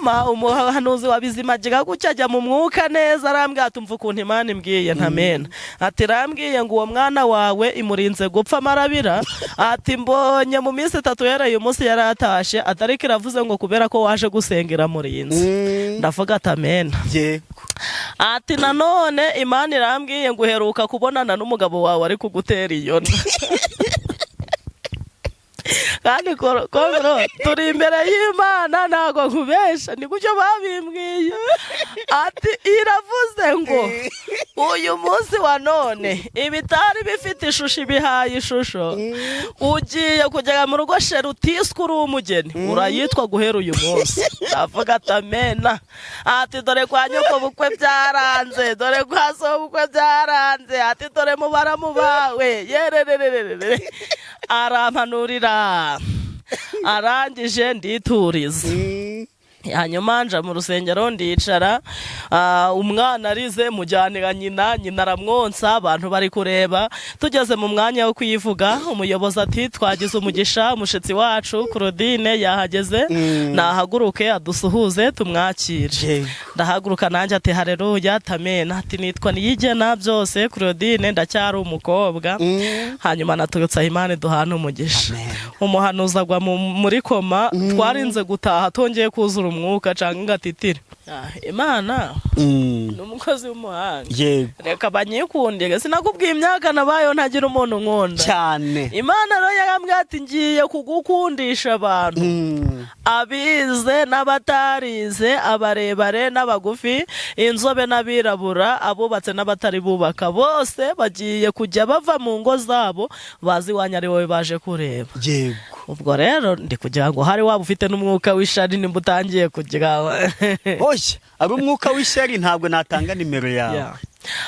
Hanyuma umuhanuzi wa bizima agira gutya, ajya mu mwuka neza, arambwira ati: "Umva ukuntu Imana imbwiye." Ntamena ati: "Rambwiye ngo uwo mwana wawe imurinze gupfa amarabira." Ati: "Mbonye mu minsi 3 uhereye umunsi yari atashe, atariko iravuze ngo kubera ko waje gusenga iramurinze." Ndavuga ati: "Amena." Ati: "Nanone Imana irambwiye ngo uheruka kubonana n'umugabo wawe ari kugutera iyo nda." Kandi kongoro turi imbere y'Imana, ntabwo nkubesha, ni gutyo babimbwiye. Ati: "Iravuze ngo uyu munsi wa none ibitari bifite ishusho ibihaye ishusho, ugiye kugera mu rugo shera utiswe uri umugeni, urayitwa guhera uyu munsi." Ndavuga ati: "Amena." Ati: "Dore kwa nyoko bukwe byaranze, dore kwa so bukwe byaranze." Ati: "Dore mu baramu bawe yererererere." Arampanurira, arangije ndituriza. Hanyuma nja mu rusengero ndicara, umwana arize mujyanira nyina, nyina aramwonsa, abantu bari kureba. Tugeze mu mwanya wo kuyivuga, umuyobozi ati: "Twagize umugisha, umushyitsi wacu Claudine yahageze, nahaguruke adusuhuze tumwakire." Ndahaguruka nanjye, ati: "Hareruya, tamena." Ati: "Nitwa Niyigena byose Claudine, ndacyari umukobwa." Hanyuma naturutse aho, Imana duhana umugisha. Amen. Umuhanuzi agwa muri koma, twarinze gutaha tongeye kuzura umwuka cyangwa ngatitire. Imana ni umukozi w'umuhanga. Reka banyikundire, sinakubwiye imyaka nabayeho ntagira umuntu nkunda. Cyane. Imana rero yarambwiye ati: "Ngiye kugukundisha abantu, abize n'abatarize, abarebare n'abagufi, inzobe n'abirabura, abubatse n'abatari bubaka, bose bagiye kujya bava mu ngo zabo bazi iwanyu ari wowe baje kureba." Ubwo rero ndi kugira ngo hari waba ufite n'umwuka w'ishari, nimba utangiye kugira Oya, ari umwuka w'ishyari ntabwo natanga nimero yawe. Yeah.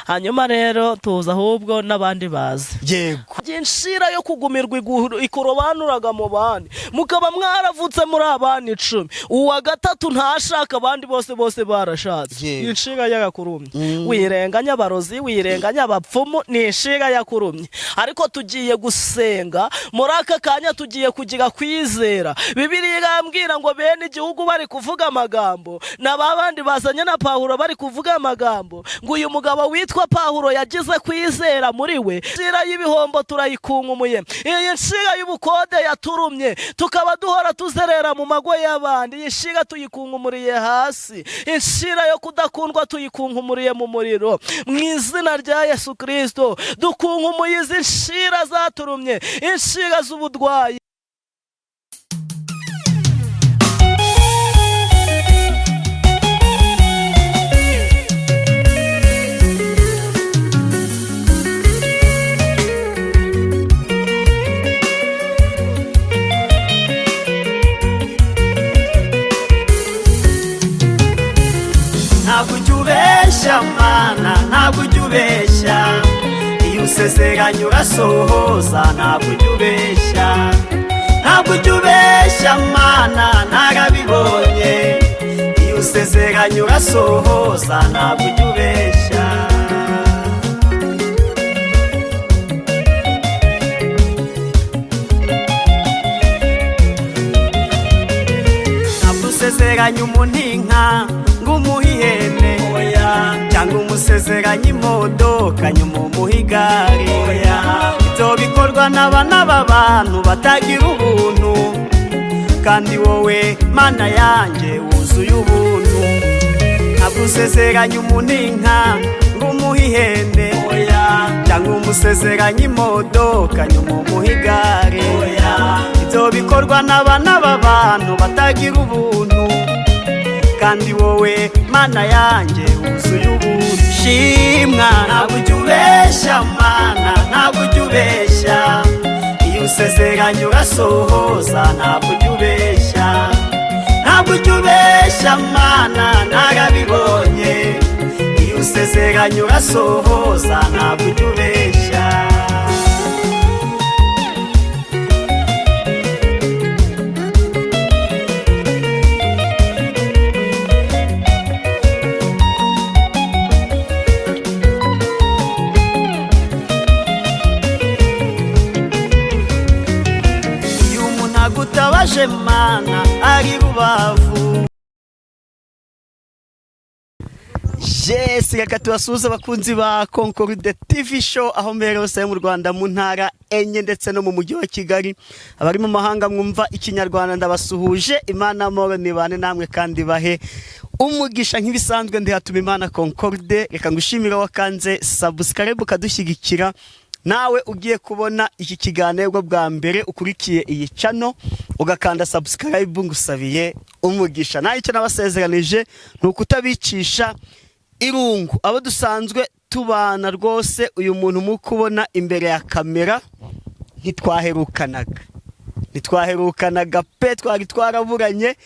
Hanyuma rero tuza ahubwo n'abandi bazi inshira yo kugumirwa ikurobanuraga mu bandi, mukaba mwaravutse muri abana 10, uwa gatatu ntashaka, abandi bose bose barashatse. Inshinga yarakurumye. Wirenganya abarozi, wirenganya abapfumu, ni inshinga yakurumye. Ariko tugiye gusenga muri aka kanya, tugiye kugira kwizera. Bibiliya irambwira ngo bene igihugu bari kuvuga amagambo, na ba bandi bazanye na Pawulo bari kuvuga amagambo, ngo uyu mugabo witwa Pawulo yagize kwizera muri we. Inshira y'ibihombo turayikunkumuye, iyi nshinga y'ubukode yaturumye, tukaba duhora tuzerera mu mago y'abandi, iyi nshinga tuyikunkumuriye hasi. Inshira yo kudakundwa tuyikunkumuriye mu muriro, mu izina rya Yesu Kirisito. Dukunkumuye izi nshira zaturumye, inshinga z'ubudwayi. Ntabwo ujya ubeshya Mana, ntabwo ujya ubeshya. Iyo usezeranye urasohoza, ntabwo ujya ubeshya. Ntabwo ujya ubeshya Mana, narabibonye. Iyo usezeranye urasohoza, ntabwo ujya ubeshya. Ntabwo usezeranye umuntu inka ngo umuhe ihene, cyangwa umusezeranye imodoka nyuma umuhe igare. Ibyo bikorwa n'abana b'abantu batagira ubuntu, kandi wowe Mana yanjye wuzuye ubuntu. Ntabwo usezeranye umuntu inka ngo umuhe ihene, cyangwa umusezeranye imodoka nyuma umuhe igare. Ibyo bikorwa n'abana b'abantu batagira ubuntu, kandi wowe Mana yanjye wuzuye ubuntu. Shimwa, ntabwo ujya ubeshya Mana, ntabwo ujya ubeshya. Iyo usezeranye urasohoza, ntabwo ujya ubeshya. Ntabwo ujya ubeshya Mana, narabibonye. Iyo usezeranye urasohoza, ntabwo ujya ubeshya. Iyo umuntu agutabaje Mana ari rubavu. Yes, reka tubasuhuze abakunzi ba Concorde TV Show aho mbere hose mu Rwanda, mu ntara enye ndetse no mu mujyi wa Kigali. Abari mu mahanga mwumva Ikinyarwanda, ndabasuhuje. Imana amahoro nibane namwe kandi bahe umugisha. Nk'ibisanzwe, ndi hatuma Imana Concorde. Reka ngushimire wakanze subscribe ukadushyigikira. Nawe ugiye kubona iki kiganiro bwa mbere, ukurikiye iyi channel ugakanda subscribe, ngusabiye umugisha. Nawe icyo nabasezeranije ni ukutabicisha irungu. Abo dusanzwe tubana rwose, uyu muntu mu kubona imbere ya kamera ntitwaherukanaga pe, twari twaraburanye.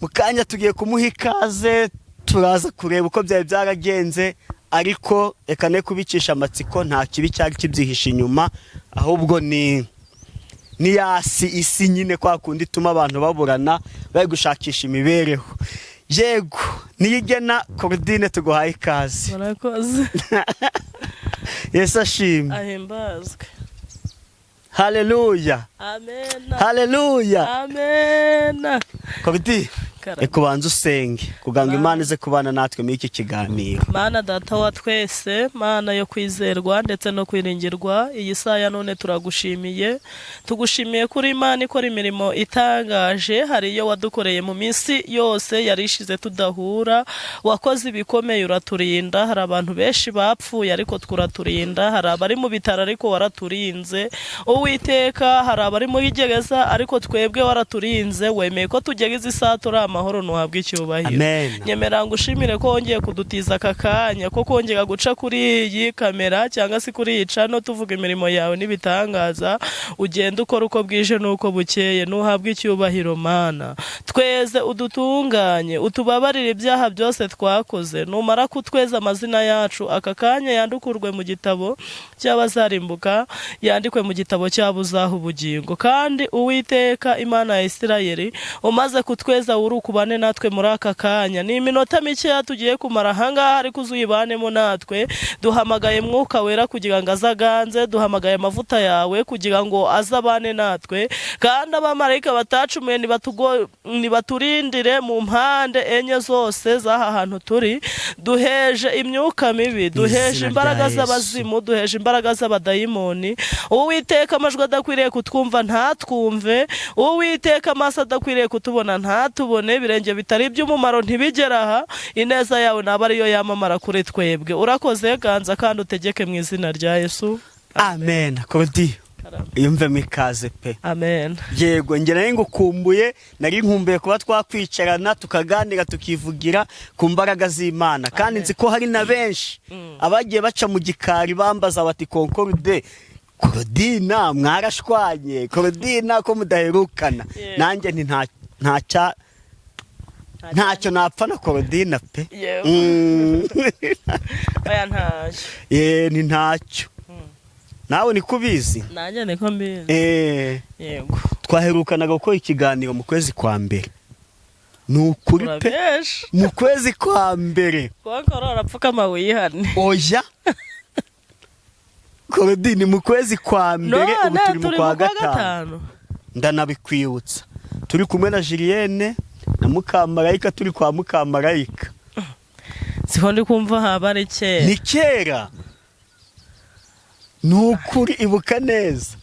Mu kanya tugiye kumuha ikaze, turaza kureba uko byari byaragenze, ariko reka ne kubicisha amatsiko. Nta kibi cyari kibyihishe inyuma, ahubwo ni yasi isi nyine kwa kundi ituma abantu baburana bari gushakisha imibereho. Yego, Niyigena Claudine, tuguhaye ikaze. Murakoze. Yesu ashimwe. Ahimbazwe. Haleluya. Amen. Haleluya. Amen. Claudine, Karame. reka ubanze usenge kugira ngo Imana ize kubana natwe muri iki kiganiro. Mana Data wa twese, Mana yo kwizerwa ndetse no kwiringirwa, iyi saha ya none turagushimiye. Tugushimiye kuri Imana ikora imirimo itangaje. Hari iyo wadukoreye mu minsi yose yari ishize tudahura, wakoze ibikomeye, uraturinda. Hari abantu benshi bapfuye ariko turaturinda, hari abari mu bitaro ariko waraturinze, Uwiteka. Hari abari muri gereza ariko twebwe waraturinze, wemeye ko tugera izi saha turi amahoro, ntuhabwe icyubahiro. Amen. Nyemera ngo ushimire ko wongeye kudutiza aka kanya ko kongera guca kuri iyi kamera cyangwa se kuri iyi channel, tuvuga imirimo yawe n'ibitangaza ugenda ukora uko bwije n'uko bukeye. Ntuhabwe icyubahiro, Mana. Tweze, udutunganye, utubabarire ibyaha byose twakoze. Numara kutweza, amazina yacu aka kanya yandukurwe mu gitabo cy'abazarimbuka, yandikwe mu gitabo cy'abuzaha ubugingo. Kandi Uwiteka Imana ya Isirayeli, umaze kutweza, wurukubane natwe muri aka kanya. Ni iminota mikeya tugiye kumara ahangaha, ariko uzuyibanemo natwe. Duhamagaye Mwuka Wera kugira ngo aze aganze, duhamagaye amavuta yawe kugira ngo aze abane natwe, kandi abamarayika batacumuye nibaturindire mu mpande enye zose z'aha hantu turi. Duheje imyuka mibi, duheje Izina imbaraga rya Yesu. z'abazimu, duheje imbaraga z'abadayimoni. Uwiteka, amajwi adakwiriye kutwumva ntatwumve. Uwiteka, amaso adakwiriye kutubona ntatubone, ibirenge bitari iby'umumaro ntibigere aha. Ineza yawe naba ariyo yamamara kuri twebwe. Urakoze, ganza kandi utegeke mu izina rya Yesu. Amen. Claudine, yumvemo ikaze pe. Amen. Yego, njye nari ngukumbuye, nari nkumbuye kuba twakwicarana tukaganira, tukivugira ku mbaraga z'Imana. Kandi nzi ko hari na benshi abagiye baca mu gikari bambaza bati: "Concorde, Claudina mwarashwanye? Claudina ko mudaherukana?" Nanjye nti ntacyo napfa na Claudina pe. Yego. Oya, ntacyo. Ye, ni ntacyo, nawe niko ubizi. Nanjye niko mbizi. Yego. Twaherukanaga gukora ikiganiro mu kwezi kwa mbere, ni ukuri pe. Urabesha. Mu kwezi kwa mbere. Konkora urapfukama wihane. Oya Claudine, mu kwezi kwa mbere. Ubu None turi mu kwa gatanu. Ndanabikwibutsa, turi kumwe na Julienne na Mukamarayika, turi kwa Mukamarayika. Siko ndi kumva haba ari kera. Ni kera, ni ukuri, ibuka neza,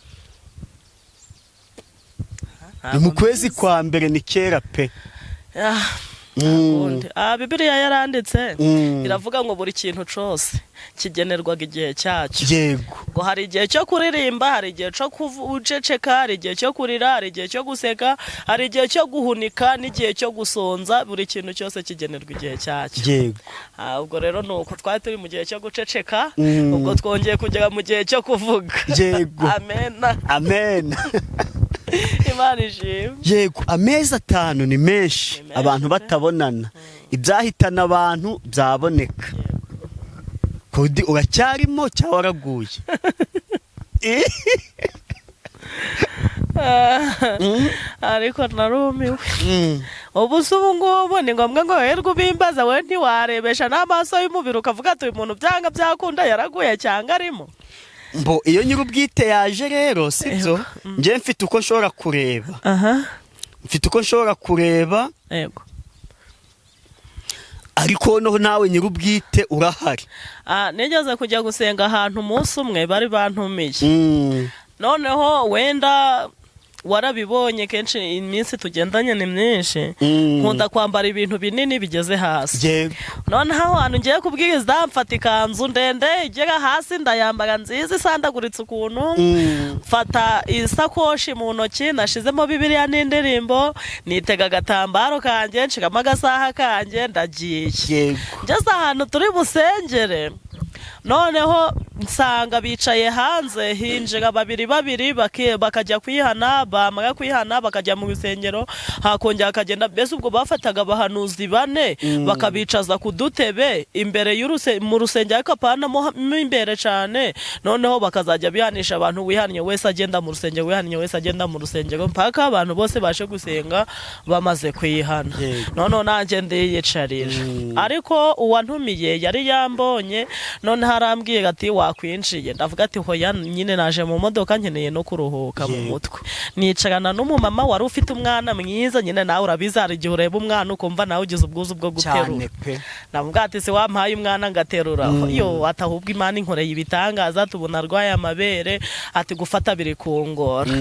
ni mu kwezi kwa mbere, ni kera pe. Ah, ubundi. Ah, Bibiliya yaranditse, iravuga ngo buri kintu cose kigenerwaga igihe cyacyo. Ngo hari igihe cyo kuririmba, hari igihe cyo guceceka, hari igihe cyo kurira, hari igihe cyo guseka, hari igihe cyo guhunika n'igihe cyo gusonza. Buri kintu cyose kigenerwa igihe cyacyo. Ah, ubwo rero ni uko twari turi mu gihe cyo guceceka, ubwo twongeye kugera mu gihe cyo kuvuga. Amen. Amen. Imana ishimwe. Yego, amezi 5 ni menshi. Ni menshi Abantu pe. batabonana, ibyahitana abantu byaboneka. Kodi uracyarimo cyangwa waraguye? Ariko narumiwe. Ubu se ubu ngubu ni ngombwa ngo wirirwe ubimbaza? Wowe ntiwarebesha n'amaso y'umubiri ukavuga ati: "Uyu muntu byanga byakunda yaraguye cyangwa arimo"? Mbo iyo nyir'ubwite yaje rero, sibyo? Njye mfite uko nshobora kureba. Mfite uko nshobora kureba. Ariko noneho nawe nyir'ubwite urahari. Ah, nigeze kujya gusenga ahantu umunsi umwe bari bantumiye. Noneho wenda warabibonye, kenshi iminsi tugendanye ni myinshi, nkunda kwambara ibintu binini bigeze hasi. Noneho aho hantu ngiye kubwiriza, mfata ikanzu ndende igera hasi, ndayambara nziza isandaguritse ukuntu, mfata isakoshi mu ntoki nashizemo Bibiliya n'indirimbo, nitega agatambaro kanjye, nshiramo agasaha kanjye, ndagiye. Ngeze ahantu turi busengere, noneho nsanga bicaye hanze, hinjira babiri babiri, bakajya kwihana, bamara kwihana bakajya mu rusengero, hakongera hakagenda. Mbese ubwo bafataga abahanuzi bane bakabicaza ku dutebe imbere mu rusengero, ariko apana mo imbere cyane. Noneho bakazajya bihanisha abantu, wihannye wese agenda mu rusengero, wihannye wese agenda mu rusengero, mpaka abantu bose baje gusenga bamaze kwihana. Noneho nanjye ndiyicarira, ariko uwantumiye yari yambonye, noneho arambwira ati: "Wakwinjiye?" Ndavuga ati: "Hoya, nyine naje mu modoka, nkeneye no kuruhuka mu mutwe." Nicarana n'umumama wari ufite umwana mwiza. Nyine nawe urabizi, hari igihe ureba umwana ukumva nawe ugize ubwuzu bwo guterura. Cyane pe. Ndavuga ati: "Se wampaye umwana ngaterura?" Yo, ati: "Ahubwo Imana inkoreye ibitangaza, tubona arwaye amabere," ati: "gufata biri kungora."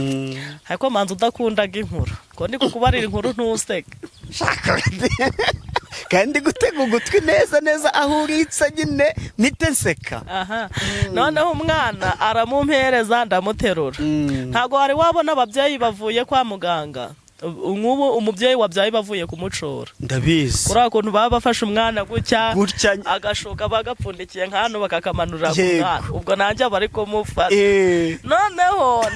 Ariko manza udakundaga inkuru, ko ndi kukubarira inkuru ntuseke. Shaka kandi gutega ugutwi neza neza aho uritse nyine mpite nseka. Aha, noneho umwana aramumpereza, ndamuterura. Ntabwo wari wabona ababyeyi bavuye kwa muganga, nk'ubu umubyeyi wabyaye bavuye kumucura? Ndabizi. Kuriya kuntu baba bafashe umwana gutya, gutya, agashuka bagapfundikiye nk'hano, bakakamanurira ku mwana, ubwo nanjye aba ari kumufata. Noneho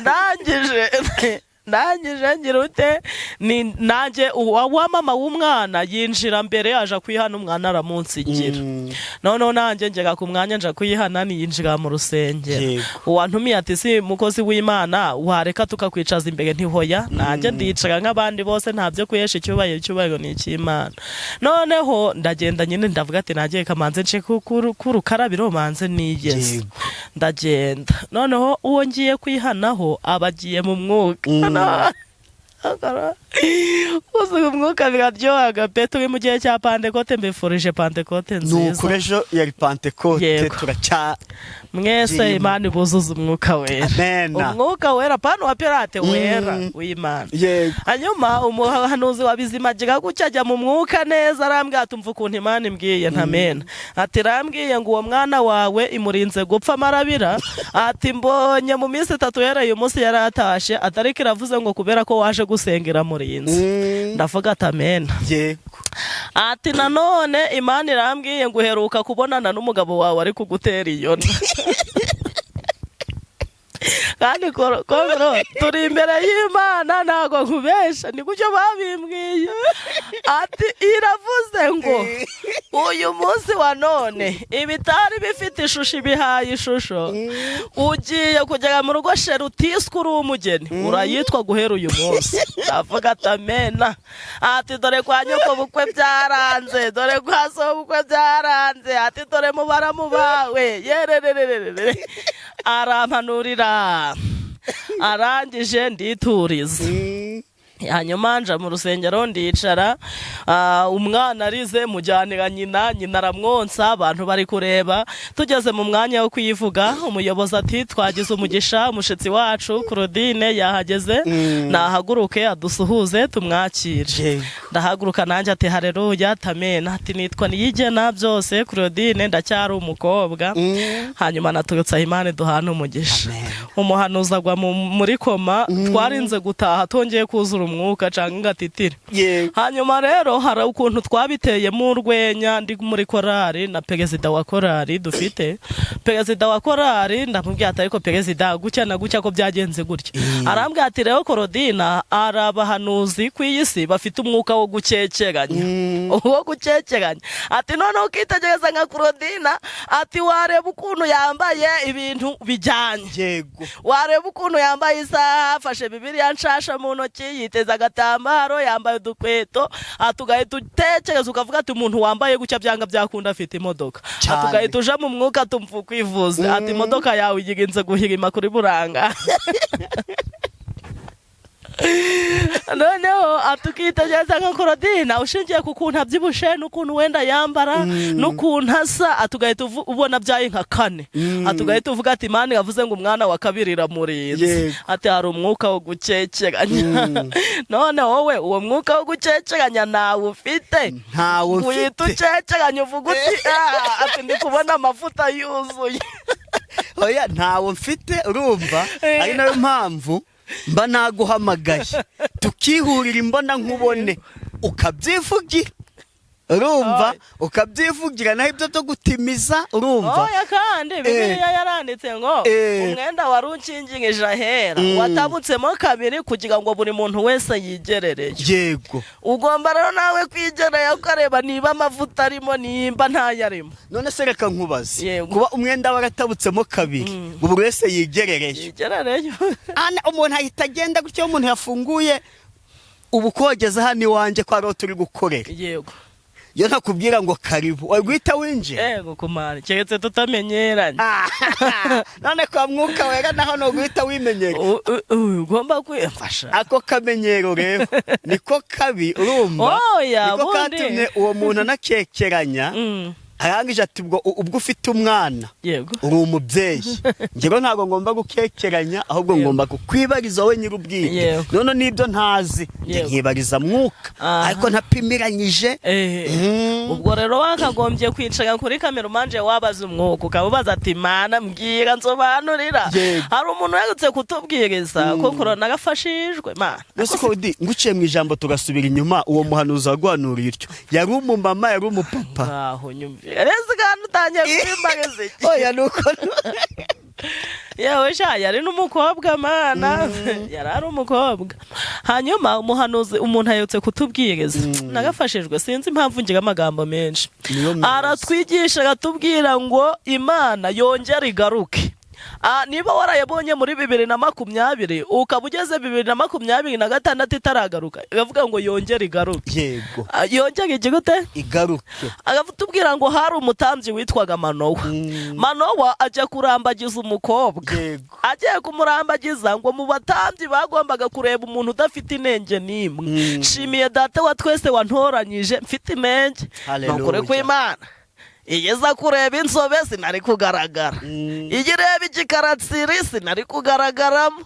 ndangije ngira ute, ni nanjye uwa wa mama w'umwana yinjira mbere, aja kwihana, umwana aramunsigira. Noneho nanjye ngera ku mwanya nja kwihana, niyinjira mu rusengero. Uwantumiye ati: "Si mukozi w'Imana, wareka tukakwicaza imbere?" Ntihoya, nanjye ndicara nk'abandi bose, nta byo kuhesha icyubahiro, icyubahiro ni icy'Imana. Noneho ndagenda nyine, ndavuga ati: "Nanjye reka manze nce ku rukarabiro, manze nigeze." Ndagenda, noneho uwo ngiye kwihanaho aba agiye mu mwuka. Kuzuga umwuka biraryohaga pe! Turi mu gihe cya Pantekote, mbifurije Pantekote Ni nziza. ukuri, ejo yari Pantekote. Yego. Turacya Mwese Jirimo. Imana ibuzuze umwuka wera. Amena. Umwuka wera, pana wa pirate, wera w'Imana. Hanyuma umuhanuzi wa bizima agira gutya, ajya mu mwuka neza, arambwira ati: "Umva ukuntu Imana imbwiye." Ntamena. Ati: "Irambwiye ngo uwo mwana wawe imurinze gupfa amarabira." Ati: "Mbonye mu minsi 3 uhereye umunsi yari atashe, atariko iravuze ngo kubera ko waje gusenga iramurinze." Ndavuga ati: "Amena." Ati: "Nanone Imana irambwiye ngo uheruka kubonana n'umugabo wawe ari kugutera iyo nda." Kandi koro turi imbere y'Imana, ntabwo nkubesha, ni gutyo babimbwiye. Ati: "Iravuze ngo uyu munsi wa none ibitari bifite ishusho ibihaye ishusho, ugiye kugera mu rugo sheri utiswe uri umugeni, urayitwa guhera uyu munsi." Ndavuga ati: "Amena." Ati: "Dore kwa nyoko bukwe byaranze, dore kwa so bukwe byaranze." Ati: "Dore mu baramu bawe yererererere." Arampanurira, arangije ndituriza. Hanyuma nja mu rusengero ndicara. Umwana arize, mujyanira nyina, nyina aramwonsa, abantu bari kureba. Tugeze mu mwanya wo kuyivuga, umuyobozi ati: "Twagize umugisha, umushyitsi wacu Claudine yahageze, nahaguruke adusuhuze tumwakire." Ndahaguruka nanjye, ati: "Hareruya, tamena." Ati: "Nitwa Niyigena byose Claudine, ndacyari umukobwa." Hanyuma naturutse aho, Imana duhana umugisha. Amen. Umuhanuzi agwa muri koma, twarinze gutaha tongeye kuzura umwuka cyangwa ngatitire. Hanyuma rero hari ukuntu twabiteyemo urwenya, ndi muri korari na perezida wa korari, dufite perezida wa korari. Ndamubwira ati: "Ariko perezida, gutya na gutya ko byagenze gutya?" Arambwira ati: "Rero Korodina, ari abahanuzi ku iyi si bafite umwuka wo gukekeranya, wo gukekeranya." Ati: "Noneho ukitegereza nka Korodina," ati, "wareba ukuntu yambaye ibintu bijyanye, wareba ukuntu yambaye isaha, afashe Bibiliya nshasha mu ntoki, yiteze agatambaro, yambaye udukweto," ati, "ugahita utekereza ukavuga ati umuntu wambaye gutya byanga byakunda afite imodoka." Ati, "ugahita uja mu mwuka tumva ukwivuza," ati, "imodoka yawe igirinze guhirima kuri buranga." Noneho tukitegereza nka Korodina, ushingiye ku kuntu abyibushe n'ukuntu wenda yambara n'ukuntu asa, tugahita ubona abyaye nka kane, tugahita uvuga ati: "Imana yavuze ngo umwana wa kabiri iramurinze." Ati hari umwuka wo gukekeranya. None wowe uwo mwuka wo gukekeranya ntawe ufite? Ntawo Uhita mfite. ukekeranya, uvuga uti: "Ah," ati "ndi kubona amavuta yuzuye." Oya, ntawo mfite, urumva, ari nayo mpamvu mba naguhamagaye tukihurira imbona nkubone, ukabyivugira, urumva, ukabyivugira. Naho ibyo byo gutimiza, urumva. Oya, kandi Bibiliya yaranditse ngo umwenda wari ukingirije ahera watabutsemo kabiri kugira ngo buri muntu wese yigerereye. Ugomba rero nawe kwigerera, ukareba niba amavuta arimo, nimba ntayarimo. None se reka nkubaze, Yego. kuba umwenda waratabutsemo kabiri ngo buri wese yigerereye, Yigerereyo. Ana umuntu ahita agenda gutyo, iyo umuntu yafunguye ubu kogeza hano iwanjye ko ariho turi gukorera, iyo ntakubwira ngo karibu, wari guhita winjira? Yego, kumana keretse tutamenyeranye. Ah, none kwa Mwuka Wera naho ni uguhita wimenyera? Ugomba kwifasha. Ako kamenyero rero niko kabi, urumva, Oya, niko bundi. katumye uwo muntu anakekeranya. Arangije ati: Ubwo ufite umwana, uri umubyeyi, njyewe ntabwo ngomba gukekeranya, ahubwo ngomba kukwibariza wowe nyir'ubwite." None n'ibyo ntazi njye nkibariza Mwuka, ariko ntapimiranyije. Ubwo rero wakagombye kwicara kuri kamera umanje wabaza umwuka, ukamubaza ati: "Mana, mbwira, nsobanurira." Hari umuntu uherutse kutubwiriza ko korona agafashijwe, Mana. Mbese ko nguciye mu ijambo tugasubira inyuma, uwo muhanuzi waguhanuriye utyo yari umumama, yari umupapa? Ngaho nyumvira rero, kandi utangiye kubimbariza iki? Oya, nuko. Yewe sha, yari n'umukobwa, Mana, yari ari umukobwa. Hanyuma umuhanuzi, umuntu aherutse kutubwiriza, nagafashijwe, sinzi impamvu ngira amagambo menshi. Niyo meza. Aratwigisha, aratubwira ngo Imana yongere igaruke. Niba warayabonye muri 2020, ukaba ugeze 2026 itaragaruka, iravuga ngo yongere igaruke. Yongere igira ute? Igaruke. Aratubwira ngo hari umutambyi witwaga Manowa. Manowa ajya kurambagiza umukobwa. Agiye kumurambagiza, ngo mu batambyi bagombaga kureba umuntu udafite inenge n'imwe. Nshimiye Data wa twese wantoranyije mfite inenge. Hallelujah. Ni ukuri kw'Imana, iyo iza kureba inzobe sinari kugaragara, iyo ireba igikaratsiri sinari kugaragaramo.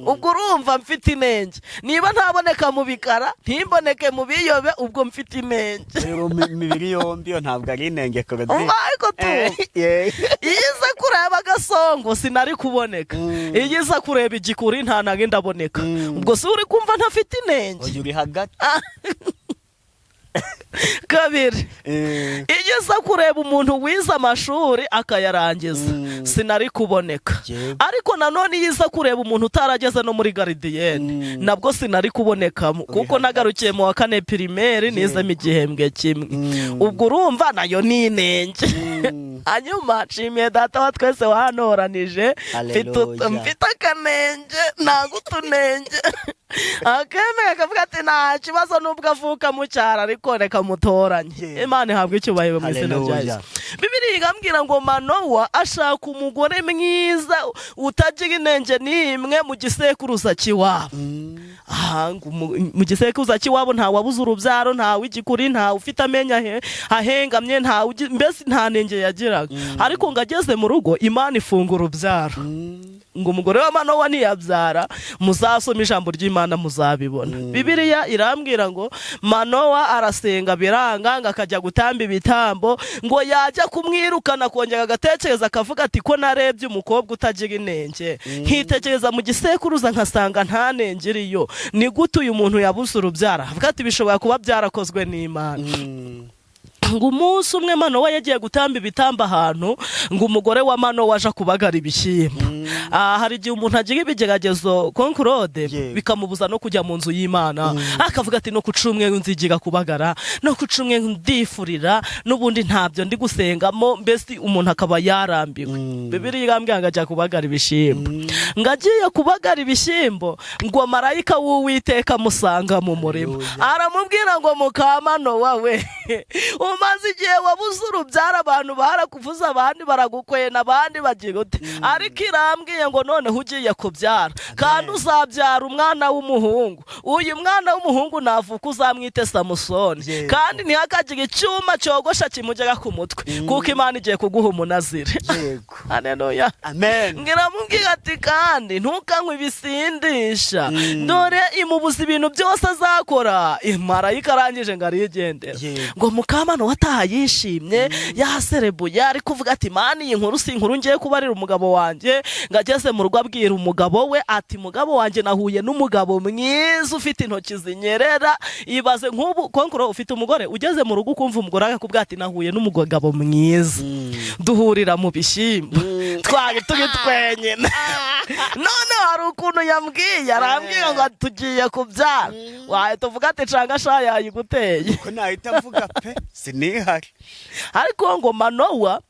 Ubwo urumva mfite inenge. Niba ntaboneka mu bikara, ntimboneke mu biyobe, ubwo mfite inenge. Rero imibiri yombi yo ntabwo ari inenge, Claudine. Umva, ariko tu iyo iza kureba agasongo sinari kuboneka, iyo iza kureba igikuri nta ntabwo ndaboneka. Ubwo si uri kumva ntafite inenge? Oya, uri hagati. Kabiri, iyo iza kureba umuntu wize amashuri akayarangiza, sinari kuboneka. Ariko nanone iyo iza kureba umuntu utarageze no muri gardienne, nabwo sinari kubonekamo, kuko hagati. nagarukiye mu wa kane primaire, nizemo igihembwe kimwe. Ubwo urumva nayo ni inenge. Hanyuma nshimiye Data wa twese wantoranije Hallelujah. mfite akanenge, ntabwo utunenge, akemeye akavuga ati: "Nta kibazo, nubwo avuka mu cyaro, ariko reka mutoranye." Imana ihabwe icyubahiro mu izina rya Hallelujah. Yesu. Bibiliya igambwira ngo Manowa ashaka umugore mwiza utagira inenge n'imwe mu gisekuruza cy'iwabo. Aha, ngo mu gisekuruza cy'iwabo nta wabuze urubyaro, nta w'igikuri, nta ufite amenyo ahengamye, nta mbese nta nenge yagiraga. Ariko ngo ageze mu rugo, Imana ifunga urubyaro, ngo umugore wa Manowa ntiyabyara. Muzasoma ijambo ry'Imana muzabibona. Bibiliya irambwira ngo Manowa arasenga biranga, ngo akajya gutamba ibitambo, ngo yajya kumwirukana akongera agatekereza, akavuga ati: "Ko narebye umukobwa utagira inenge, nkitekereza mu gisekuruza nkasanga nta nenge iriyo, ni gute uyu muntu yabuze urubyaro?" Avuga ati: "Bishobora kuba byarakozwe n'Imana." Ngo umunsi umwe Manowa yagiye gutamba ibitambo ahantu, ngo umugore wa Manowa aje kubagara ibishyimbo. Hari igihe umuntu agira ibigeragezo, Konkurode, bikamubuza no kujya mu nzu y'Imana, akavuga ati: "No ku cyumweru nzigira kubagara, no ku cyumweru ndifurira, n'ubundi ntabyo ndi gusengamo." Mbese umuntu akaba yarambiwe. Bibiliya irambwira ngo ajya kubagara ibishyimbo, ngo agiye kubagara ibishyimbo, ngo marayika w'Uwiteka amusanga mu murima, Hallelujah. aramubwira ngo: "Mukamano wawe, umaze Umaze igihe wabuze urubyaro, abantu barakuvuza, abandi baragukwena, abandi bagira ute, ariko irambwiye ngo noneho ugiye kubyara, kandi uzabyara umwana w'umuhungu. Uyu mwana w'umuhungu navuka uzamwite Samusoni, kandi ntihakagire icyuma cyogosha kimugera ku mutwe, kuko Imana igiye kuguha umunazire. Haleluya. Amen. Ngiramubwira ati: "Kandi ntukanywe ibisindisha." Dore imubuza ibintu byose azakora. Marayika arangije ngo arigendera. Ngo mukamana wataha yishimye, yaserebuye, ari kuvuga ati: "Mani, iyi nkuru si inkuru ngiye kubarira umugabo wanjye." Ngo ageze mu rugo abwira umugabo we ati: "Mugabo wanjye, nahuye n'umugabo mwiza ufite intoki zinyerera." Ibaze nk'ubu konkuro ufite umugore, ugeze mu rugo ukumva umugore akakubwira ati: "Nahuye n'umugabo mwiza, duhurira mu bishyimbo, twari turi twenyine. None hari ukuntu yambwiye, arambwira ngo tugiye kubyara." Wahita uvuga ati: "Canga sha, yayiguteye." Ko nahita mvuga pe, sinihari. Ariko ngo Manowa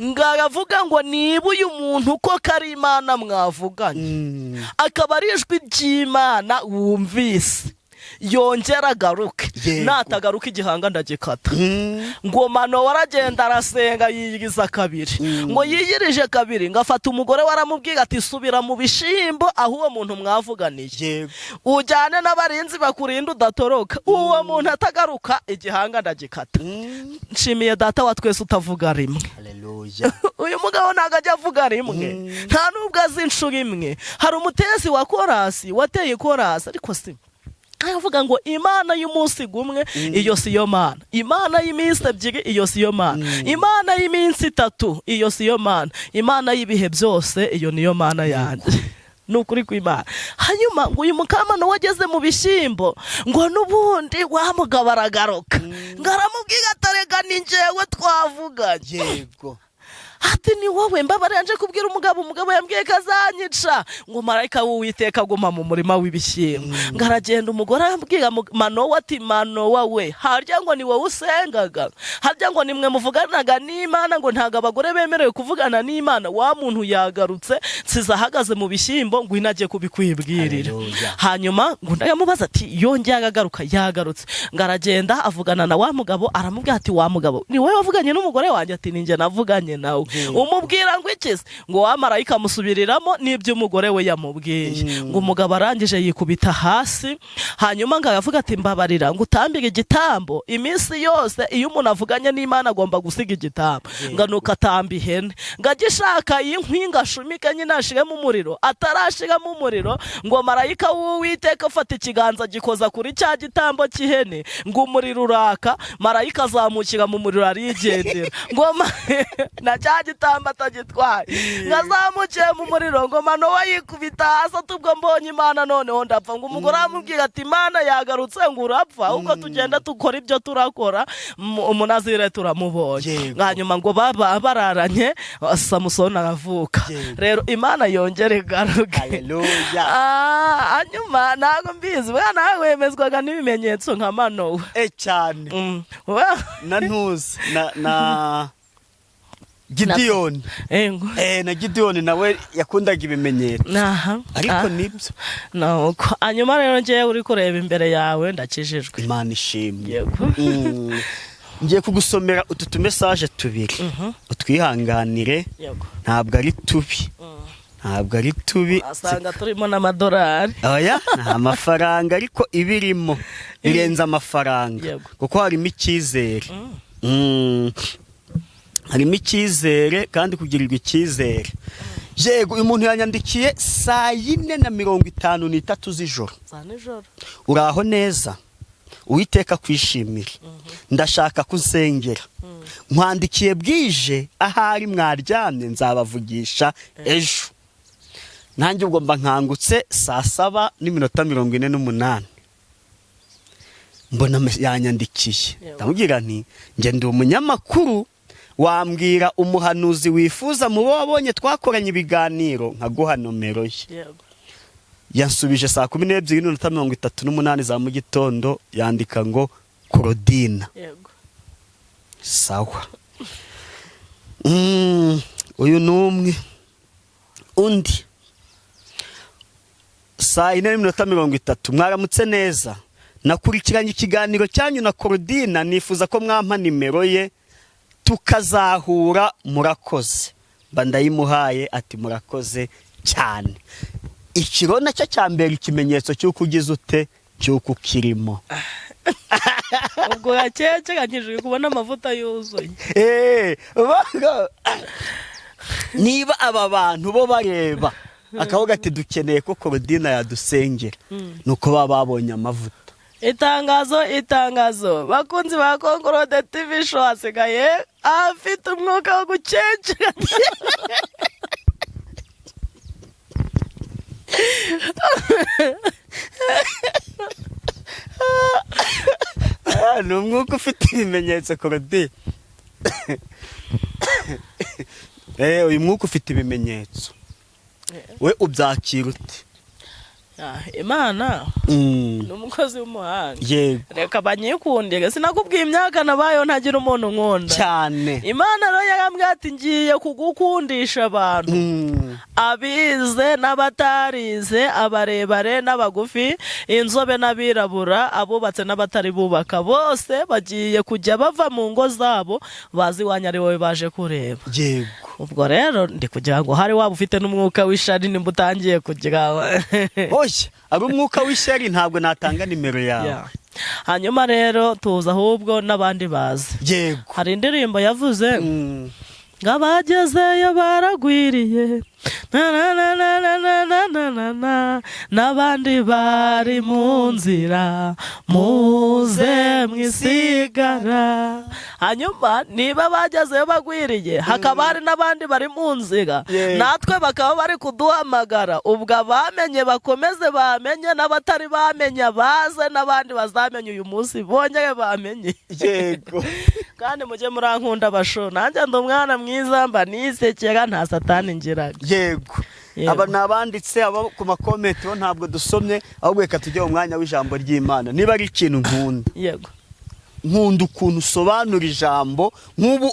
ngo aravuga ngo: "Niba uyu muntu koko ari Imana mwavuganye, akaba ari ijwi ry'Imana wumvise, yongera agaruke. Natagaruka, igihanga ndagikata." Ngo Manowa aragenda, arasenga, yiyiriza kabiri. Ngo yiyirije kabiri, ngo afata umugore we, aramubwira ati: "Subira mu bishyimbo aho uwo muntu mwavuganiye, ujyane n'abarinzi bakurinda udatoroka. Uwo muntu atagaruka, igihanga ndagikata." Nshimiye Data wa twese utavuga rimwe. Haleluya. Uyu mugabo ntabwo ajya avuga rimwe, nta nubwo azi inshuro imwe. Hari umutezi wa korasi wateye korasi, ariko si aravuga ngo: "Imana y'umunsi gumwe, iyo si yo Mana. Imana y'iminsi 2, iyo si yo Mana. Imana y'iminsi 3, iyo si yo Mana. Imana y'ibihe byose, iyo niyo Mana yanjye." Ni ukuri kw'Imana. Hanyuma ngo uyu mukamana wageze mu bishyimbo, ngo n'ubundi wa mugabo aragaruka, ngo aramubwira atarega: "Ni njyewe twavuganye." Ati: "Ni wowe? Mbabarira, nje kubwira umugabo, umugabo yambwiye ko azanyica." Ngo marayika w'Uwiteka aguma mu murima w'ibishyimbo. Ngo aragenda, umugore arambwira Manowa ati: "Manowa we, harya ngo ni wowe usengaga? Harya ngo nimwe muvuganaga n'Imana? Ngo ntabwo abagore bemerewe kuvugana n'Imana. Wa muntu yagarutse, nsize ahagaze mu bishyimbo, ngwino ajye kubikwibwirira." Haleluya. Hanyuma ngo ndayamubaza ati: "Yongeye agagaruka?" Yagarutse. Ngo aragenda, avugana na wa mugabo, aramubwira ati: "Wa mugabo, ni wowe wavuganye n'umugore wanjye?" Ati: "Ni njye navuganye nawe." "Umubwira ngo iki se?" Ngo wa marayika amusubiriramo n'ibyo umugore we yamubwiye. Ngo umugabo arangije yikubita hasi, hanyuma ngo aravuga ati: "Mbabarira ngo utambire igitambo." Iminsi yose iyo umuntu avuganye n'Imana agomba gusiga igitambo. Ngo nuko atamba ihene, ngo agishaka inkwi ngo ashumike nyine ashiremo umuriro. Atarashiramo umuriro, ngo marayika w'Uwiteka afata ikiganza gikoza kuri cya gitambo cy'ihene, ngo umuriro uraka, marayika azamukira mu muriro arigendera, ngo na cya gitambo atagitwaye. Ngo azamukiye mu muriro, ngo Manowa yikubita hasi ati: "Ubwo mbonye Imana, noneho ndapfa." Ngo umugore aramubwira ati: "Imana yagarutse, ngo urapfa? Ahubwo tugenda dukora ibyo turakora, umunazire turamubonye." Hanyuma ngo baba bararanye, Samusoni aravuka. Rero Imana yongere igaruke. Haleluya. Ah, hanyuma ntabwo mbizi, buriya nawe wemezwaga n'ibimenyetso nka Manowa? E, cyane. Na ntuzi na Gidiyoni. Ego. Na Gidiyoni nawe yakundaga ibimenyetso. Aha. Ariko nibyo. Nuko hanyuma rero ngewe uri kureba imbere yawe ndakijijwe. Imana ishimwe. Yego. Ngiye kugusomera utu tumessage tubiri, utwihanganire. Yego. Ntabwo ari tubi, ntabwo ari tubi. Asanga turimo n'amadolari. Oya, nta mafaranga, ariko ibirimo birenze amafaranga. Kuko harimo icyizere. Harimo icyizere kandi kugirirwa icyizere. Yego, uyu muntu yanyandikiye saa 4:53 z'ijoro. Za nijoro. "Uraho neza, Uwiteka kwishimire. Ndashaka kunsengera. Nkwandikiye bwije, ahari mwaryamye, nzabavugisha ejo." Nanjye ubwo mba nkangutse saa 7:48, mbona yanyandikiye. Ndamubwira nti: "Njye ndi umunyamakuru, wambwira umuhanuzi wifuza mu bo wabonye twakoranye ibiganiro, nkaguha nomero ye?" Yansubije saa 12:38 za mu gitondo, yandika ngo: "Claudine." Sawa. Uyu ni umwe. Undi saa 4:30: "Mwaramutse neza." Nakurikiranye ikiganiro cyanyu na Korodina, nifuza ko mwampa nimero ye tukazahura, murakoze. Mba ndayimuhaye, ati murakoze cyane. Ikiro nacyo cya mbere, ikimenyetso cy'uko ugize ute, cy'uko ukirimo. Ubwo yakekeganyije kubona amavuta yuzuye. Niba aba bantu bo bareba akavuga ati dukeneye ko Korodina yadusengera, nuko baba babonye amavuta. Itangazo, itangazo, bakunzi ba Konkorode TV Show, hasigaye afite umwuka wo gukecera. Ah, ni umwuka ufite ibimenyetso, Korodi. Uyu mwuka ufite ibimenyetso, we ubyakira ute? Ah, Imana ni umukozi w'umuhanga. Reka banyikundire, sinakubwiye imyaka nabayeho ntagira umuntu nkunda. Cyane. Imana rero yarambwiye ati ngiye kugukundisha abantu, abize n'abatarize, abarebare n'abagufi, inzobe n'abirabura, abubatse n'abatari bubaka, bose bagiye kujya bava mu ngo zabo bazi iwanyu ari wowe baje kureba. Ubwo rero ndi kugira ngo hari waba ufite n'umwuka w'ishari nimba utangiye kugira. Oya, ari umwuka w'ishyari ntabwo natanga nimero yawe. Yeah. Hanyuma rero tuza ahubwo n'abandi bazi. Hari indirimbo yavuze ngo abagezeyo baragwiriye, na na na na na na na na na na, n'abandi bari mu nzira, muze mwisigara. Hanyuma niba bagezeyo bagwiriye, hakaba hari n'abandi bari mu nzira, natwe bakaba bari kuduhamagara, ubwo abamenye bakomeze bamenye, n'abatari bamenya baze, n'abandi bazamenya uyu munsi bongere bamenye. Kandi mujye murankunda basho, nanjye ndi umwana mwiza, mba nisekera, nta satani ngiraga. Yego. Aba ni abanditse, aba ku ma comments bo ntabwo dusomye, ahubwo reka tujye mu mwanya w'ijambo ry'Imana. Niba ari ikintu nkunda, nkunda ukuntu usobanura ijambo, nk'ubu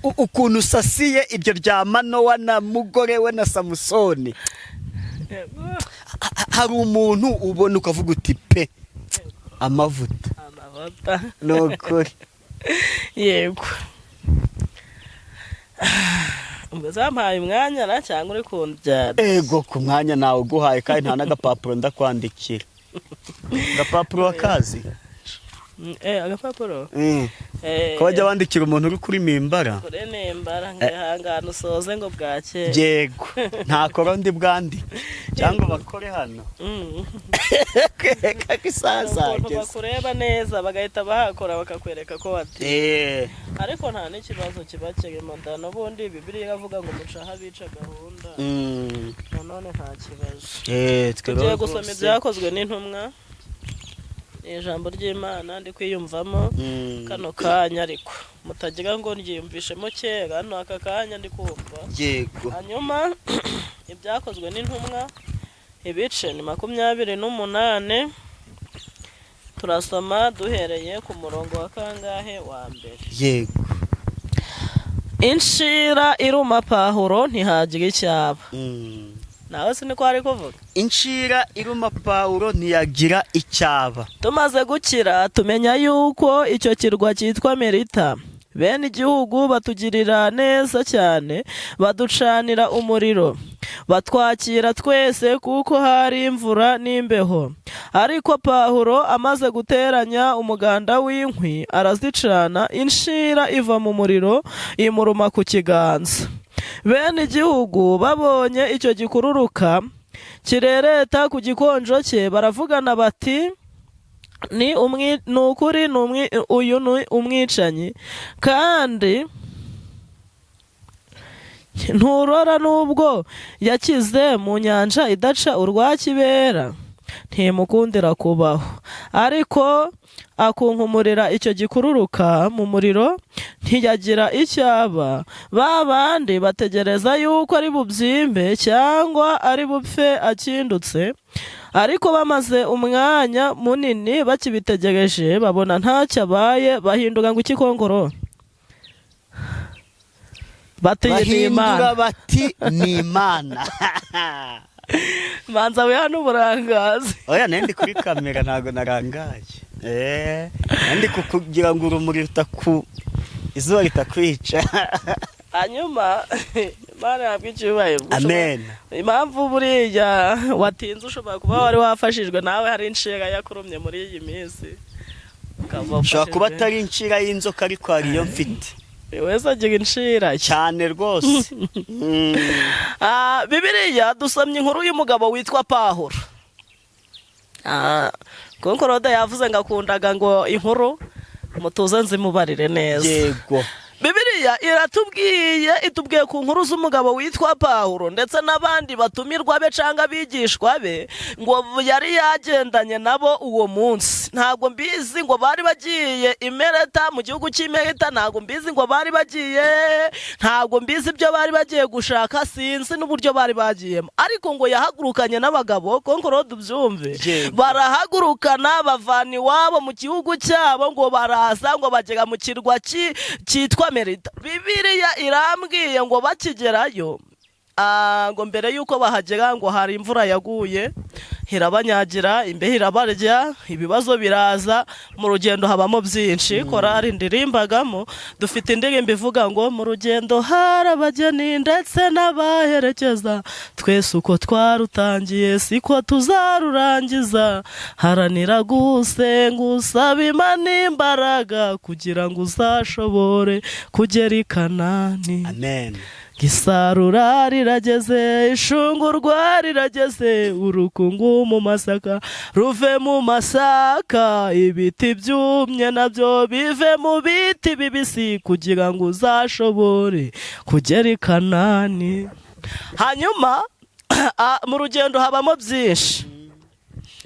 ukuntu usasiye ibyo rya Manowa na mugore we na Samusoni. Hari umuntu ubona ukavuga uti pe, amavuta. Amavuta. Ni ukuri. Yego, ubwo zampaye umwanya na cyangwa uri kundyara? Ego, ku mwanya nawe uguhaye, kandi nta n'agapapuro ndakwandikira. Agapapuro wakazi? Agapapuro. Ko bajya bandikira umuntu uri kuri mimbara. Kuri nimbara ngihangana usoze ngo bwakeye. Yego, nta koro ndi bwandike cyangwa bakore hano. Kaka isaha Ukuntu zageze. bakureba neza bagahita bahakora bakakwereka ko wati ariko nta n'ikibazo kiba kirimo da, n'ubundi Bibiliya iravuga ngo mucaho abica gahunda. Nanone nta kibazo. Twe Tugiye rero gusoma rwose. Ibyakozwe n'Intumwa, ni ijambo ry'Imana ndi kwiyumvamo kano kanya, ariko mutagira ngo ryiyumvishemo kera, hano aka kanya ndi kumva. Hanyuma Ibyakozwe n'Intumwa, ibice ni 28, turasoma duhereye ku murongo wa kangahe? Wa mbere. Inshira iruma Pahuro ntihagira icyaba. Nawe si niko ari kuvuga? Inshira iruma Pawulo ntiyagira icyaba. Tumaze gukira tumenya yuko icyo kirwa cyitwa Melita. Bene igihugu batugirira neza cyane, baducanira umuriro, batwakira twese kuko hari imvura n'imbeho. Ariko Pawulo amaze guteranya umuganda w'inkwi arazicana, inshira iva mu muriro imuruma ku kiganza. Bene igihugu babonye icyo gikururuka kirereta ku gikonjo cye, baravugana bati ni ukuri ni uyu ni umwicanyi, kandi nturora n'ubwo yakize mu nyanja idaca urwa kibera, ntimukundira kubaho. Ariko akunkumurira icyo gikururuka mu muriro, ntiyagira icyo aba. Ba bandi bategereza yuko ari bubyimbe cyangwa ari bupfe akindutse, ariko bamaze umwanya munini bakibitegereje, babona ntacyo abaye, bahindura ngo ikikongoro bati iyi ni Bahindura Imana. bati ni Imana. Manza we hano uburangazi. Oya, nari ndi kuri kamera, ntabwo narangaye. Nari ndi kugira ngo urumuri rutaku, izuba ritakwica. Hanyuma Imana yabwa icyubahiro. Amen. Impamvu buriya watinze, ushobora kuba wari wafashijwe nawe, hari inshinga yakurumye muri iyi minsi, ukaba Ushobora kuba ufashijwe. atari inshira y'inzoka, ariko hari iyo mfite. Buri wese agira inshira ye. Cyane rwose. Bibiliya dusomye inkuru y'umugabo witwa Pahuro. Konkorode yavuze ngo akundaga ngo inkuru mutuze nzimubarire neza. Bibiliya iratubwiye, itubwiye ku nkuru z'umugabo witwa Pawulo ndetse n'abandi batumirwa be cyangwa abigishwa be ngo yari yagendanye nabo uwo munsi. Ntabwo mbizi ngo bari bagiye i Meleta, mu gihugu cy'i Meleta, ntabwo mbizi ngo bari bagiye, ntabwo mbizi ibyo bari bagiye gushaka, sinzi n'uburyo bari bagiyemo, ariko ngo yahagurukanye n'abagabo, konkorode ubyumve. Barahagurukana, bavana iwabo mu gihugu cyabo, ngo baraza, ngo bagera mu kirwa cyitwa Merita. Bibiliya irambwiye ngo bakigerayo, ngo mbere y'uko bahagera ngo hari imvura yaguye irabanyagira, imbeho irabarya, ibibazo biraza mu rugendo, habamo byinshi. Korari ndirimbagamo dufite indirimbo ivuga ngo mu rugendo hari abageni ndetse n'abaherekeza, twese uko twarutangiye siko tuzarurangiza, haranira gusenga usaba Imana imbaraga kugira ngo uzashobore kugera i Kanani. Amen. Isarura rirageze, ishungurwa rirageze, urukungu mu masaka ruve mu masaka, ibiti byumye nabyo bive mu biti bibisi, kugira ngo uzashobore kugera i Kanani. Hanyuma mu rugendo habamo byinshi.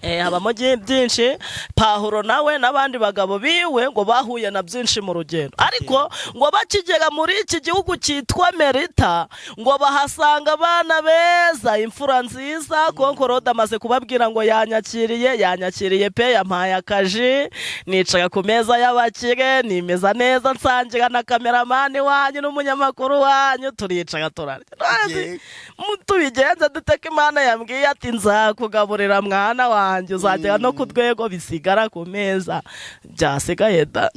Habamo byinshi. Pahuro nawe n'abandi bagabo biwe ngo bahuye na byinshi mu rugendo, ariko ngo bakigera muri iki gihugu cyitwa Merita ngo bahasanga abana beza, imfura nziza. Konkorode amaze kubabwira ngo yanyakiriye, yanyakiriye pe, yampaye akaji, nicara ku meza y'abakire, nimeza neza, nsangira na kameramani wanyu n'umunyamakuru wanyu, turicara turarya. Yego. Tubigenze dute ko Imana yambwiye ati nzakugaburira mwana wanjye, uzagera no ku rwego bisigara ku meza byasigaye da?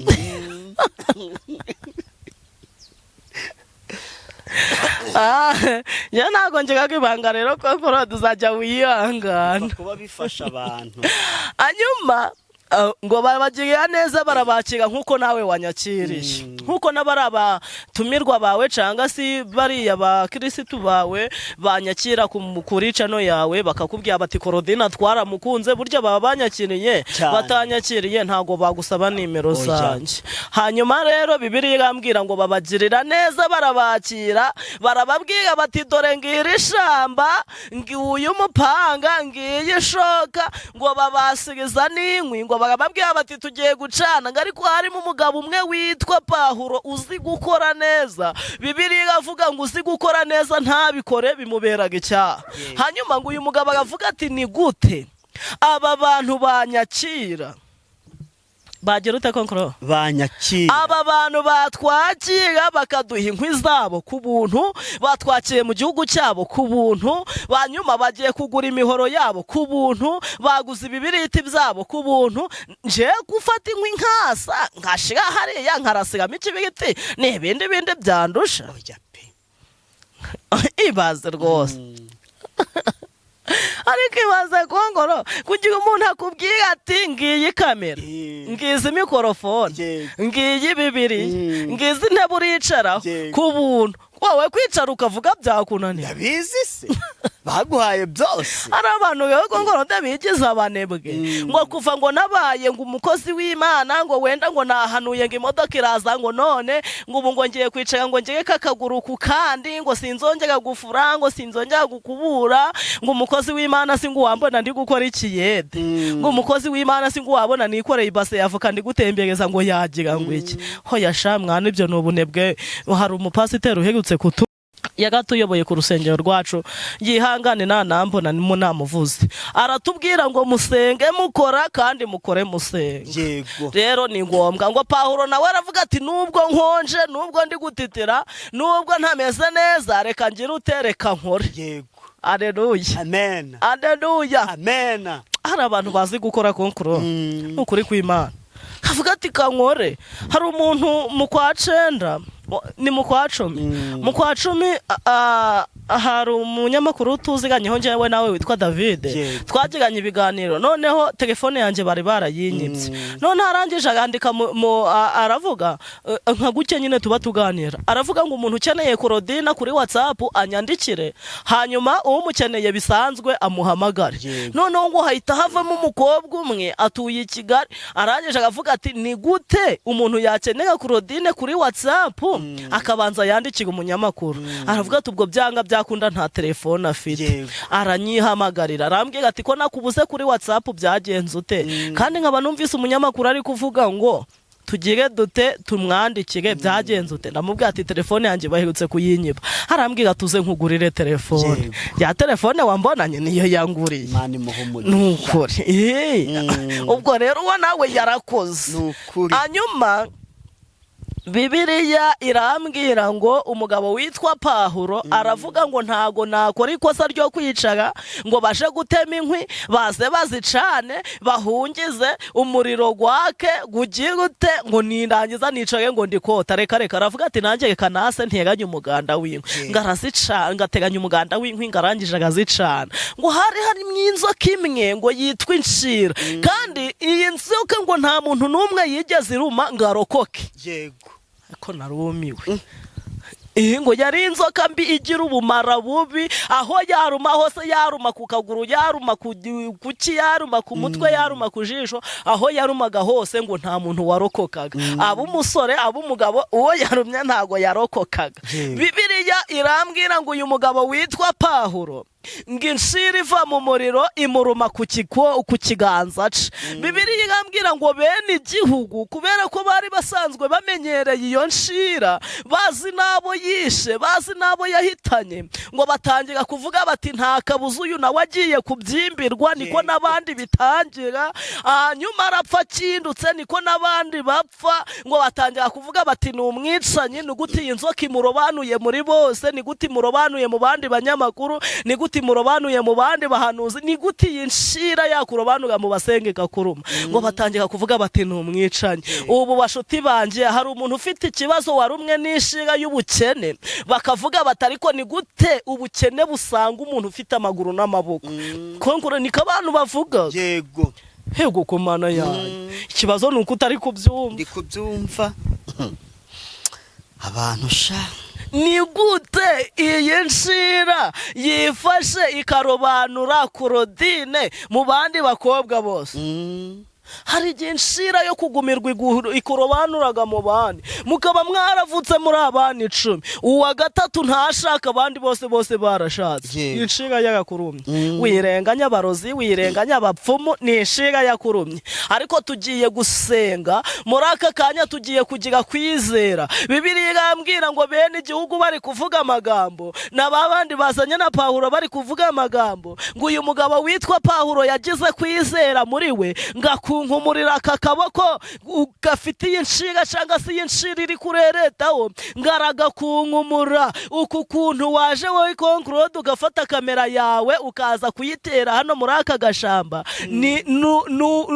Njye ntabwo ngiraga ibanga rero, kuko tuzajya wihangana. Kuba bifasha abantu. Hanyuma ngo babagirira neza, barabakira nk'uko nawe wanyakiriye, nk'uko n'abari abatumirwa bawe cyangwa se bariya bakirisitu bawe banyakira kuri channel yawe, bakakubwira bati Korodina twaramukunze. Burya baba banyakiriye. Cyane. Batanyakiriye ntabwo bagusaba nimero Oya. zanjye. Hanyuma rero Bibiliya irambwira ngo babagirira neza, barabakira, barababwira bati dore ngiri ishamba, ngiuyu mupanga, ngiyi ishoka, ngo babasiriza n'inkwi, ngo barababwira bati tugiye gucana. Ngo ariko harimo umugabo umwe witwa Pahuro uzi gukora neza. Bibiliya iravuga ngo uzi gukora neza ntabikore bimuberaga icyaha. Hanyuma ngo uyu mugabo aravuga ati ni gute aba bantu banyakira, bagira ute konkoro? Banyakira. Aba bantu batwakira bakaduha inkwi zabo ku buntu, batwakiye mu gihugu cyabo ku buntu, hanyuma bagiye kugura imihoro yabo ku buntu, baguze ibibiriti byabo ku buntu, nje gufata inkwi nkasa nkashira hariya nkarasigamo ikibiriti, ni ibindi bindi byandusha? Oya pe. Ibaze rwose. Ariko ibaze kongoro kugira umuntu akubwira ati ngiyi kamera, ngizi mikorofone, ngiyi bibiri, ngizi intebe uricaraho ku buntu, wowe kwicara ukavuga byakunanira? Ndabizi se baguhaye byose. Hari abantu rero kongoro ndabigize abanebwe, ngo kuva ngo nabaye ngo umukozi w'Imana, ngo wenda ngo nahanuye ngo imodoka iraza, ngo none ngo ubu ngo ngiye kwicara ngo ngereke akaguru ku kandi, ngo sinzongera gufura, ngo sinzongera gukubura, ngo umukozi w'Imana si ngo wambona ndi gukora ikiyede, ngo umukozi w'Imana si ngo wabona nikoreye ibase ya avoka ndi gutembereza, ngo yagira ngo iki? Hoya sha mwana, ibyo ni ubunebwe. Hari umupasiteri uherutse kutu yagatuyoboye ku rusengero rwacu, yihangane nta nambona namuvuze, aratubwira ngo musenge mukora kandi mukore musenga. Rero ni ngombwa ngo Pawulo nawe aravuga ati nubwo nkonje, nubwo ndi gutitira, nubwo ntameze neza, reka ngire ute, reka nkore. Aleluya. Amen. Aleluya. Amen. Hari abantu bazi gukora konkuro. Ni ukuri kw'Imana, kavuga ati kankore. Hari umuntu mu kwa 9, ni mu kwa 10, mu kwa 10, hari umunyamakuru tuziganyeho njyewe nawe witwa David. Twagiranye ibiganiro, noneho telefone yanjye bari barayinyibye. Noneho arangije arandika aravuga nka gutya nyine tuba tuganira, aravuga ngo umuntu ukeneye Korodina kuri WhatsApp anyandikire, hanyuma umukeneye bisanzwe amuhamagare. Noneho ngo hahita havamo umukobwa umwe atuye i Kigali, arangije aravuga ati ni gute umuntu yakenera Claudine kuri WhatsApp akabanza yandikira umunyamakuru? Aravuga ati ubwo byanga byakunda nta telefone afite. Aranyihamagarira, arambwira ati ko nakubuze kuri WhatsApp byagenze ute? Kandi nkaba numvise umunyamakuru ari kuvuga ngo tugire dute, tumwandikire, byagenze ute? Ndamubwira ati telefone yanjye baherutse kuyinyiba. Arambwira tuze nkugurire telefone. Ya telefone wambonanye niyo yanguriye. Imana imuhe umugisha. Ni ukuri. Ubwo rero uwo nawe yarakoze. Ni ukuri. Hanyuma Bibiliya irambwira ngo umugabo witwa Pahuro aravuga ngo ntago nakora ikosa ryo kwicara ngo baje gutema inkwi, baze bazicane, bahungize umuriro gwake gugire ute, ngo nindangiza nicare ngo ndikota. Reka reka. Aravuga ati nanjye reka nase nteganye umuganda w'inkwi. Ngo arazicana, ngateganya umuganda w'inkwi, ngo arangije agazicana. Ngo hari harimo inzoka imwe ngo yitwa inshira, kandi iyi nzoka ngo nta muntu n'umwe yigeze iruma ngo arokoke. Ariko narumiwe. Iyi ngo yari inzoka mbi igira ubumara bubi, aho yaruma hose, yaruma ku kaguru, yaruma ku ki, yaruma ku mutwe, yaruma ku jisho, aho yarumaga hose ngo nta muntu warokokaga, aba umusore, aba umugabo, uwo yarumye ntago yarokokaga. Bibiliya irambwira ngo uyu mugabo witwa Pahuro ngo inshira iva mu muriro imuruma ku kiganza ce. Bibiliya irambwira ngo bene igihugu, kubera ko bari basanzwe bamenyereye iyo nshira, bazi n'abo yishe, bazi n'abo yahitanye, ngo batangira kuvuga bati nta kabuza uyu nawe agiye kubyimbirwa, niko n'abandi bitangira, hanyuma arapfa akindutse, niko n'abandi bapfa. Ngo batangira kuvuga bati ni umwicanyi, ni gute iyi nzoka imurobanuye muri bose? Ni gute imurobanuye mu bandi banyamakuru? Ni gute imurobanuye mu bandi bahanuzi? Ni gute iyi nshira yakurobanura mu basenga ikakuruma? Ngo batangira kuvuga bati ni umwicanyi. Ubu bashuti banjye, hari umuntu ufite ikibazo warumwe n'inshira y'ubukene, bakavuga bati ariko ni gute ubukene busanga umuntu ufite amaguru n'amaboko? Konkure niko abantu bavuga. Hego ku Mana yanjye, ikibazo ni uko utari kubyumva. Ndi kubyumva, abantu sha. Ni gute iyi nshira yifashe ikarobanura Korodine mu bandi bakobwa bose? Hari igihe inshira yo kugumirwa ikurobanuraga mu bandi, mukaba mwaravutse muri abana 10, uwa gatatu ntashaka, abandi bose bose barashatse. Inshira yarakurumye. Wirenganya abarozi, wirenganya abapfumu, ni inshira yakurumye. Ariko tugiye gusenga muri aka kanya, tugiye kugira kwizera. Bibiliya irambwira ngo bene igihugu bari kuvuga amagambo, na ba bandi bazanye na Pawulo bari kuvuga amagambo, ngo uyu mugabo witwa Pawulo yagize kwizera muri we, ngo akunkumurira aka kaboko gafite iyi nshinga cyangwa se iyi nshira iri kureretaho, ngo aragakunkumura. Uku kuntu waje wowe Konkurode ugafata kamera yawe ukaza kuyitera hano muri aka gashamba, ni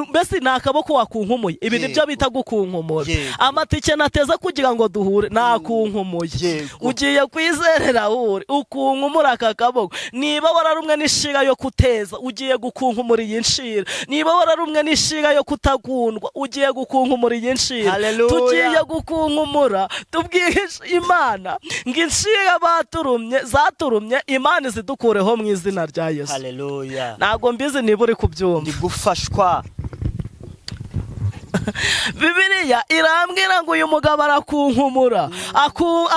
mbese ni akaboko wakunkumuye. Ibi nibyo bita gukunkumura. Amatike nateza kugira ngo duhure nakunkumuye. Ugiye kwizerera uri ukunkumura aka kaboko. Niba wararumwe n'ishinga yo kuteza, ugiye gukunkumura iyi nshira. Niba wararumwe n'ishinga yo kutakundwa, ugiye gukunkumura iyi nshira. Hallelujah. Tugiye gukunkumura, tubwire Imana ngo inshira baturumye, zaturumye, Imana izidukureho mu izina rya Yesu. Haleluya. Ntabwo mbizi niba uri kubyumva. Ndi gufashwa. Bibiliya irambwira ngo uyu mugabo arakunkumura,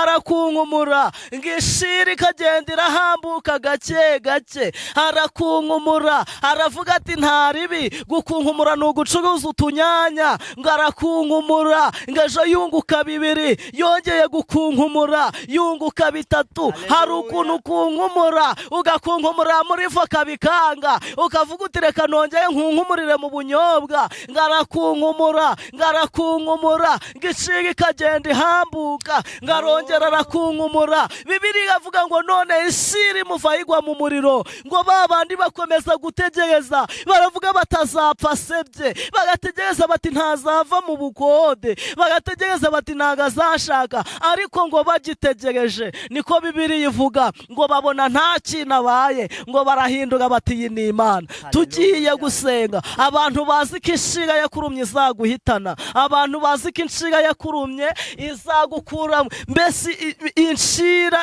arakunkumura, ngo ishira ikagenda irahambuka gake gake. Arakunkumura, aravuga ati nta ribi. Gukunkumura ni ugucuruza utunyanya. Ngo arakunkumura, ngo ejo yunguka bibiri, yongeye gukunkumura yunguka bitatu. Hari ukuntu ukunkumura, ugakunkumura muri voka bikanga, ukavuga uti reka nongere nkunkumurire mu bunyobwa. Ngo arakunkumura. Ngarakunkumura, ngarakunkumura, ngo inshinga ikagenda ihambuka, ngarongera arakunkumura. Bibiliya iravuga ngo none ishira imuva igwa mu muriro. Ngo ba bandi bakomeza gutegereza, baravuga batazapfa asebye, bagategereza bati ntazava mu bukode, bagategereza bati ntago azashaka. Ariko ngo bagitegereje, niko Bibiliya ivuga, ngo babona nta kintu abaye, ngo barahindura bati iyi ni Imana. Tugiye gusenga. Abantu bazi ko inshinga yakurumye izaguhitana, abantu bazi ko inshinga yakurumye izagukuramo, mbese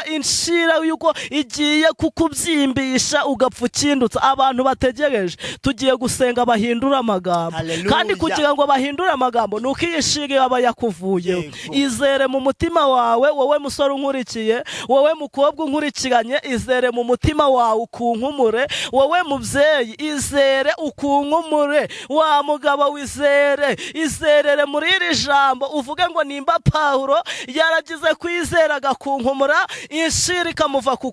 inshira yuko igiye kukubyimbisha ugapfa ukindutse, abantu bategereje, tugiye gusenga bahindura amagambo. Hallelujah. Kandi kugira ngo bahindure amagambo ni uko iyi nshinga yaba yakuvuyeho. Izere mu mutima wawe, wowe musore unkurikiye, wowe mukobwa unkurikiranye, izere mu mutima wawe ukunkumure. Wowe mubyeyi, izere ukunkumure. Wa mugabo wizere, izerere muri iri jambo, uvuge ngo nimba Pawulo yaragize kwizera agakunkumura inshira ikamuva ku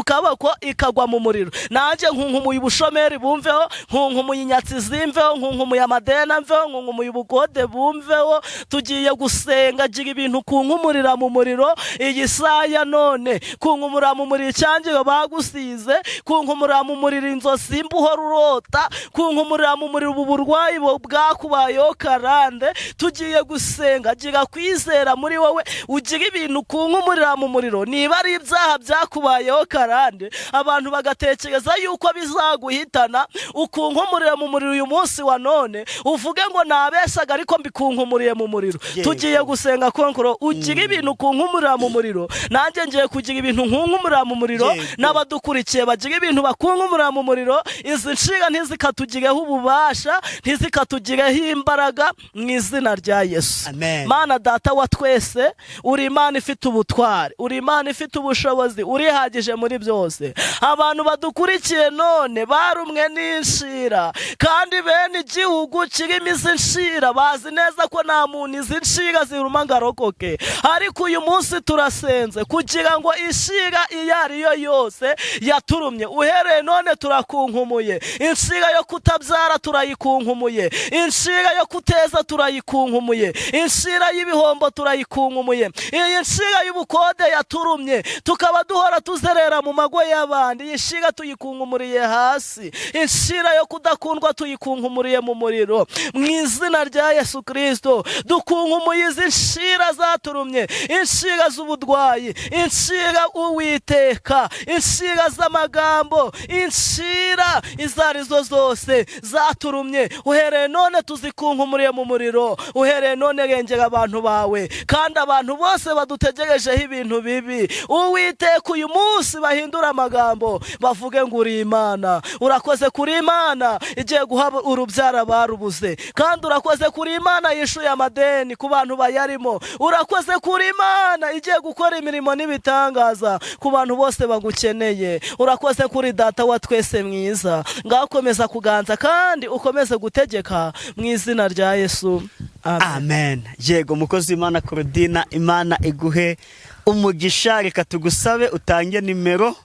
kaboko ikagwa mu muriro, nanjye nkunkumuye ubushomeri bumveho, nkunkumuye inyatsi zimveho, nkunkumuye amadeni amveho, nkunkumuye ubukode bumveho. Tugiye gusenga. Gira ibintu kunkumurira mu muriro iyi saya none. Kunkumurira mu muriro icyangiro bagusize, kunkumurira mu muriro inzozi mbi uhora urota, kunkumurira mu muriro ubu burwayi bwakubayeho karande. Tugiye gusenga. Gira kwizera muri wowe, ugira ibintu kunkumurira mu muriro. Niba ari ibyaha byakubayeho karande, abantu bagatekereza yuko bizaguhitana, ukunkumurira mu muriro uyu munsi wa none, uvuge ngo nabeshaga ariko mbikunkumuriye mu muriro. Tugiye gusenga konkoro. Ugira ibintu kunkumurira mu muriro, nanjye ngiye kugira ibintu nkunkumurira mu muriro, n'abadukurikiye bagira ibintu bakunkumurira mu muriro. Izi nshinga ntizikatugireho ububasha, ntizikatugireho imbaraga, mu izina rya Yesu. Amen. Mana Data wa twese, uri Imana ifite ubutwari, uri Imana ifite ubushobozi, urihagije muri byose. Abantu badukurikiye none barumwe n'inshira, kandi bene igihugu kirimo izi nshira bazi neza ko nta muntu izi nshira ziruma ngo arokoke. Ariko uyu munsi turasenze kugira ngo inshira iyo ari yo yose yaturumye, uhereye none turakunkumuye. Inshira yo kutabyara turayikunkumuye, inshira yo kuteza turayikunkumuye, inshira y'ibihombo turayikunkumuye, iyi nshira y'ubukode yaturumye tukaba duhora tuzerera mu mago y'abandi, iyi nshira tuyikunkumuriye hasi. Inshira yo kudakundwa tuyikunkumuriye mu muriro, mu izina rya Yesu Kirisito. Dukunkumuye izi nshira zaturumye, inshira z'ubudwayi, inshira, Uwiteka, inshira z'amagambo, inshira izo arizo zose zaturumye, uhereye none tuzikunkumuriye mu muriro. Uhereye none rengera abantu bawe, kandi abantu bose badutegerejeho ibintu bibi, Uwiteka, uyu munsi bahindura amagambo, bavuge ngo uri Imana. Urakoze kuri Imana igiye guha urubyaro abarubuze, kandi urakoze kuri Imana yishuye amadeni ku bantu bayarimo. Urakoze kuri Imana igiye gukora imirimo n'ibitangaza ku bantu bose bagukeneye. Urakoze kuri Data wa twese mwiza. Ngakomeza kuganza kandi ukomeze gutegeka, mu izina rya Yesu, amen. Amen. Yego, mukozi w'Imana Korodina, Imana iguhe umugisha. Reka tugusabe utange nimero.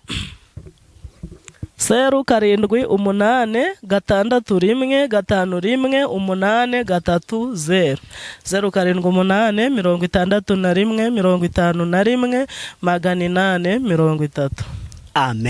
0786 151 830, 0786 51 830. Amen.